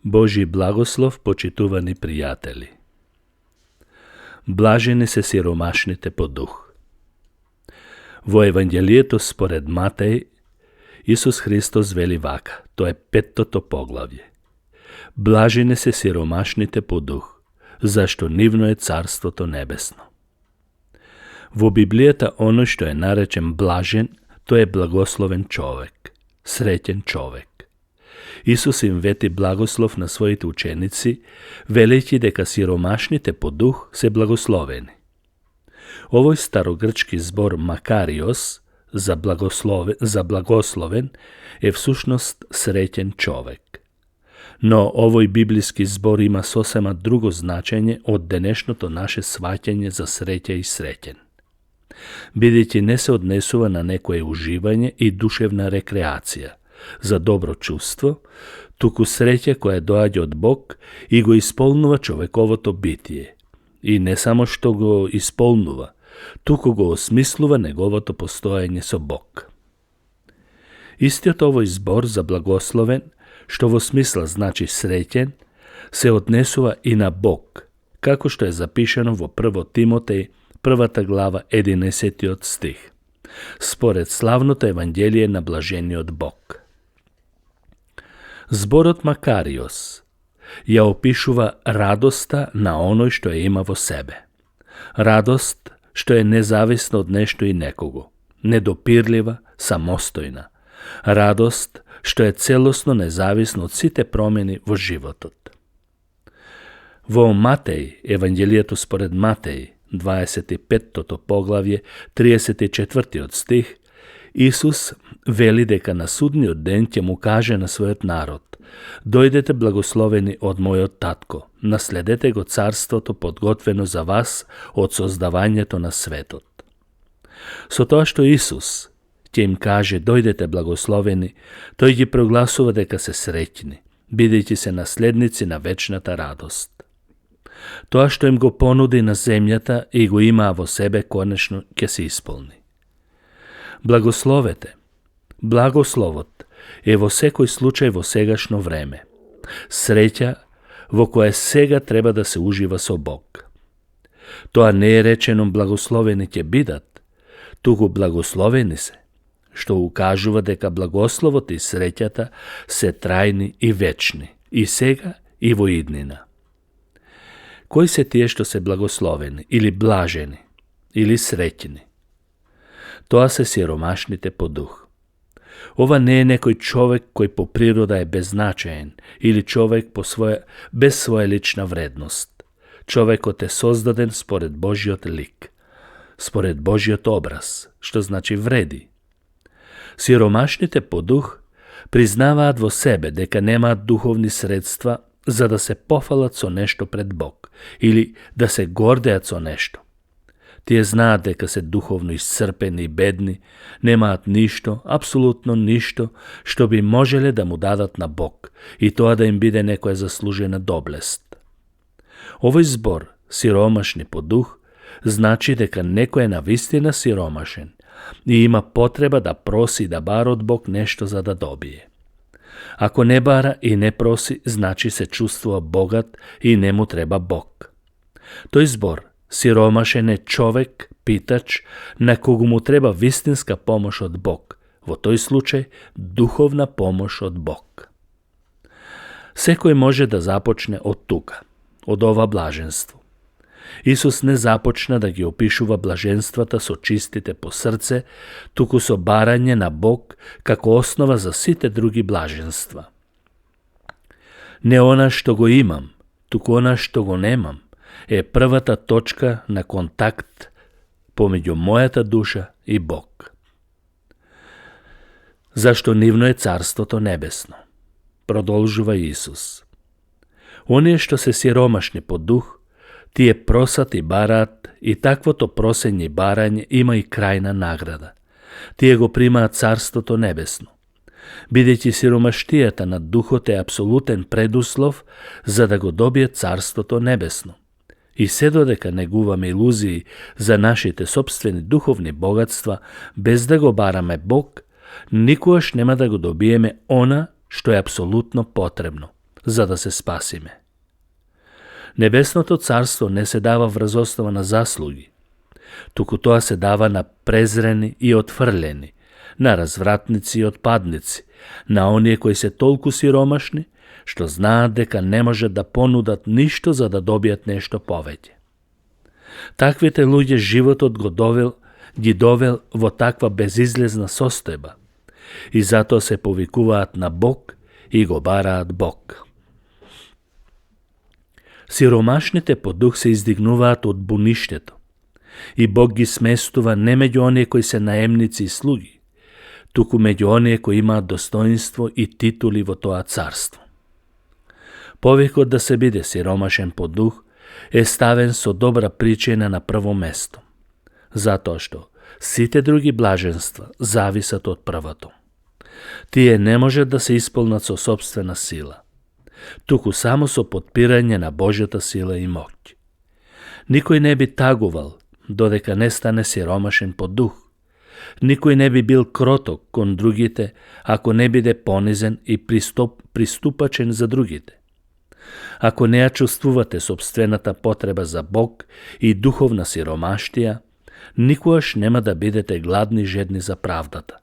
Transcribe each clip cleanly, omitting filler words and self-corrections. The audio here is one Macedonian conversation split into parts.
Божji благослов, почитувани пријатели. Блажени се сиромашните по дух. Во Евангелието според Матеј, Исус Христос вели вака, тоа е 5-то поглавје. Блажени се сиромашните по дух, зашто нивно е Царството Небесно. Во Библијата оној што е наречен блажен, тој е благословен човек, среќен човек. Исус им вети благослов на своите ученици, велејќи дека сиромашните по дух се благословени. Овој старогрчки збор макариос за благословен е всушност среќен човек. Но овој библиски збор има сосема друго значење од денешното наше сваќање за среќа и среќен. Бидејќи не се однесува на некое уживање и душевна рекреација, за добро чувство, туку среќа која доаѓа од Бог и го исполнува човековото битие. И не само што го исполнува, туку го осмислува неговото постоење со Бог. Истиот овој збор за благословен, што во смисла значи среќен, се однесува и на Бог, како што е запишано во 1 Тимотеј, 1 глава, 11 стих, според славното Евангелие на блажениот Бог. Зборот макариос ја опишува радоста на оној што ја има во себе. Радост што е независна од нешто и некого, недопирлива, самостојна. Радост што е целосно независно од сите промени во животот. Во Матеј, Евангелието според Матеј, 25-то поглавје, 34 стих, Исус вели дека на судниот ден ќе му каже на својот народ: дојдете благословени од мојот татко, наследете го царството подготвено за вас од создавањето на светот. Со тоа што Исус ќе им каже дојдете благословени, тој ги прогласува дека се среќни, бидејќи се наследници на вечната радост. Тоа што им го понуди на земјата и го имаа во себе, конечно ќе се исполни. Благословете. Благословот е во секој случај во сегашно време. Среќа во која сега треба да се ужива со Бог. Тоа не е речено благословени ќе бидат, туку благословени се, што укажува дека благословот и среќата се трајни и вечни, и сега и во иднина. Кои се тие што се благословени, или блажени, или среќни? Тоа се сиромашните по дух. Ова не е некој човек кој по природа е беззначаен или човек без своја лична вредност. Човекот е создаден според Божиот лик, според Божиот образ, што значи вреди. Сиромашните по дух признаваат во себе дека немаат духовни средства за да се пофалат со нешто пред Бог или да се гордеат со нешто. Тие знаат дека се духовно исцрпени и бедни, немаат ништо, апсолутно ништо, што би можеле да му дадат на Бог и тоа да им биде некоја заслужена доблест. Овој збор, сиромашни по дух, значи дека некој е навистина сиромашен и има потреба да проси и да бара од Бог нешто за да добие. Ако не бара и не проси, значи се чувствува богат и не му треба Бог. Тој збор, сиромашен е човек, питач, на кого му треба вистинска помош од Бог, во тој случај духовна помош од Бог. Секој може да започне од тука, од ова блаженство. Исус не започна да ги опишува блаженствата со чистите по срце, туку со барање на Бог како основа за сите други блаженства. Не она што го имам, туку она што го немам, е првата точка на контакт помеѓу мојата душа и Бог. Зашто нивно е Царството Небесно, продолжува Исус. Оние што се сиромашни по дух, тие просат и бараат, и таквото просење и барање има и крајна награда. Тие го примаат Царството Небесно. Бидејќи сиромаштијата на духот е апсолутен предуслов за да го добие Царството Небесно. И се додека негуваме илузии за нашите собствени духовни богатства, без да го бараме Бог, никогаш нема да го добиеме она што е апсолутно потребно, за да се спасиме. Небесното царство не се дава врз основа на заслуги, туку тоа се дава на презрени и отфрлени, на развратници и отпадници, на оние кои се толку сиромашни, што знаат дека не можат да понудат ништо за да добијат нешто повеќе. Таквите луѓе животот ги довел во таква безизлезна состојба и затоа се повикуваат на Бог и го бараат Бог. Сиромашните по дух се издигнуваат од буништето и Бог ги сместува не меѓу оние кои се наемници и слуги, туку меѓу оние кои имаат достоинство и титули во тоа царство. Повикот да се биде сиромашен по дух е ставен со добра причина на прво место, затоа што сите други блаженства зависат од првото. Тие не можат да се исполнат со сопствена сила, туку само со подпирање на Божјата сила и моќ. Никој не би тагувал додека не стане сиромашен по дух. Никој не би бил кроток кон другите ако не биде понизен и приступачен за другите. Ако не ја чувствувате собствената потреба за Бог и духовна сиромаштија, никогаш нема да бидете гладни и жедни за правдата.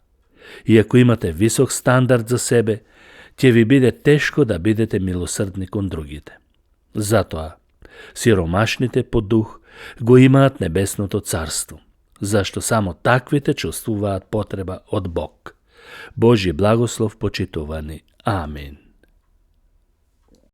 И ако имате висок стандард за себе, ќе ви биде тешко да бидете милосрдни кон другите. Затоа, сиромашните по дух го имаат небесното царство, зашто само таквите чувствуваат потреба од Бог. Божји благослов, почитувани. Амин.